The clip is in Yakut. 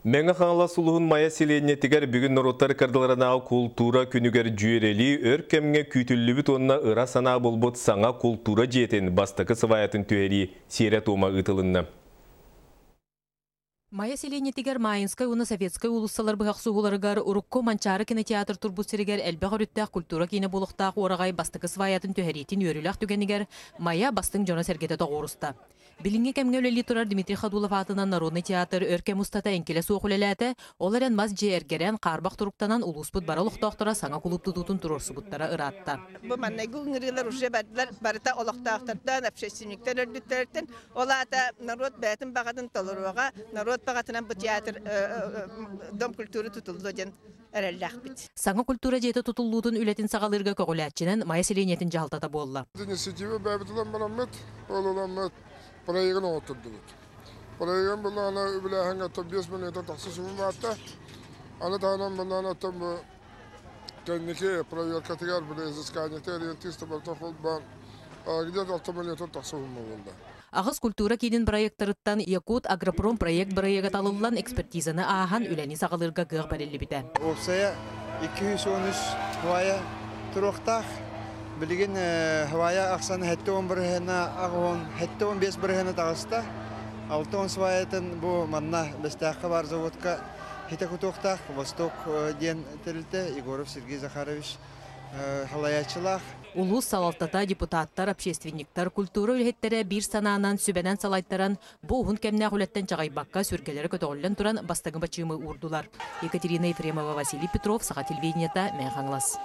Мэҥэ Хаҥалас улууһун Майа сэлиэнньэтигэр бүгүн норуоттар ыккардыларынааҕы култуура күнүгэр дьүөрэлии өр кэмҥэ күүтүллүбүт уонна ыра санаа буолбут саҥа култуура дьиэтин бастакы сыбаайатын түһэрии сиэрэ-туома ыытылынна. Майа сэлиэнньэтигэр Майинскай уонна Советскай уулуссалар быһахсыһууларыгар урукку Манчаары кинотеатр турбут сиригэр элбэх өрүттээх культура киинэ буолуохтаах уораҕай бастакы сваятын түһэриитин үөрүүлээх түгэнигэр Майа бастыҥ дьоно-сэргэтэ тоҕуоруста. Билиҥҥи кэмҥэ үлэлии турар Дмитрий Ходулов аатынан народнай театр өр кэм устата эҥкилэ суох үлэлээтэ, ол эрэн мас дьиэ эргэрэн, хаарбах туруктанан улууспут бары олохтоохторо саҥа кулууп тутуутун туруорсубуттара ыраатта. Бу манныгы ыҥырыылар уже бардылар, барыта олохтоохтортон, общественниктар өрдүттэртэн. Ол аата норуот бэйэтин баҕатын толоруоҕа, норуот баҕатынан бу театр Дом культуры тутуллуо диэн эрэллээхпит. Саҥа культура дьиэтэ тутуллуутун үлэтин саҕалыырга көҕүлээччинэн Майа сэлиэнньэтин дьаһалтата буолла. Инициатива бэйэбит ылан бараммыт, ол ыламмыт проегын оҥоттордубут. Проегын буллаҕына үбүлээһиҥҥэ оттон 5 миллионтан тахса сумма баатта. Аны таһынан буллаҕына оттон бу кэнники проверкатыгар били изысканиетыгар ориентиста барыта холбоон где-то 6 миллионтан тахса сумма буолла. Аҕыс культура киинин проекторыттан Якут Агропром проект бырайыага талыллан экспертизаны ааһан үлэни саҕалыырга кыах бэриллибитэ. Уопсайа 213 хвая туруохтаах. Билигин хвая ахсан 70 бырыһыана 75 бырыһыана таҕыста. 60 сваятын бу манна Бэстээххэ баар заводка хитэ кутуохтаах Восток диэн тэрилтэ Егоров Сергей Захарович халайааччылаах. Улуус салалтата, депутаттар, общественниктар, культура үлэһиттэрэ биир санаанан, сүбэнэн салайтаран, бу уһун кэмнээх үлэттэн чаҕыйбакка, сүргэлэрэ көтөҕүллэн туран бастакы бачыымы уурдулар. Екатерина Ефремова, Василий Петров, Саха телевидениета, Мэҥэ Хаҥалас.